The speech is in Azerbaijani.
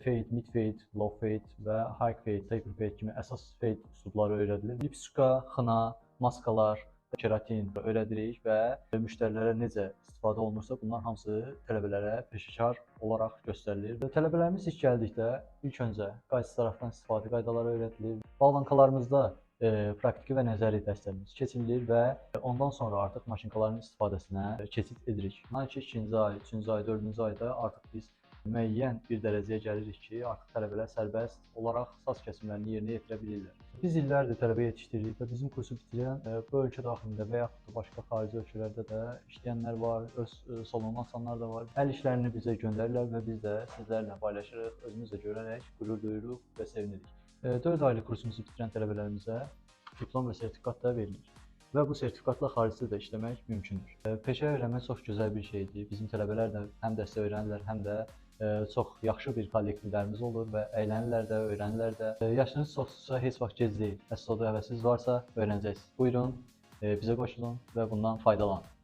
Fade, mid fade, low fade və high fade, taper fade kimi əsas fade üslubları öyrədilir. Lipsuka, xına, maskalar, keratin öyrədirik və müştərilərə necə istifadə olunursa, bunlar hamısı tələbələrə peşəkar olaraq göstərilir. Və tələbələrimiz ilk gəldikdə ilk öncə qayçı tərəfdən istifadə qaydaları öyrədilir. Balvankalarımızda praktiki və nəzəri dərslərimiz keçirilir və ondan sonra artıq maşınkaların istifadəsinə keçid edirik. Sanki ikinci ay, üçüncü ay, dördüncü ayda artıq biz müəyyən bir dərəcəyə gəlirik ki, artıq tələbələr sərbəst olaraq saç kəsimlərini yerinə yetirə bilirlər. Biz illərdir tələbə yetişdiririk və bizim kursu bitirən bu ölkə daxilində və yaxud da başqa xarici ölkələrdə də işləyənlər var, öz salonu açanlar da var. Əl işlərini bizə göndərirlər və biz də sizlərlə paylaşırıq, özümüz də görərək qürur duyuruq və sevinirik. 4 aylıq kursumuzu bitirən tələbələrimizə diplom və sertifikat da verilir. Və bu sertifikatla xaricdə də işləmək mümkündür. Peşə öyrənmək çox gözəl bir şeydir. Bizim tələbələr də həm dərsdə öyrənirlər, həm də çox yaxşı bir kollektivlərimiz olur və əylənirlər də, öyrənirlər də. Yaşınız çoxdursa heç vaxt gec deyil. Əsas odur həvəsiniz varsa öyrənəcəksiniz. Buyurun, bizə qoşulun və bundan faydalanın.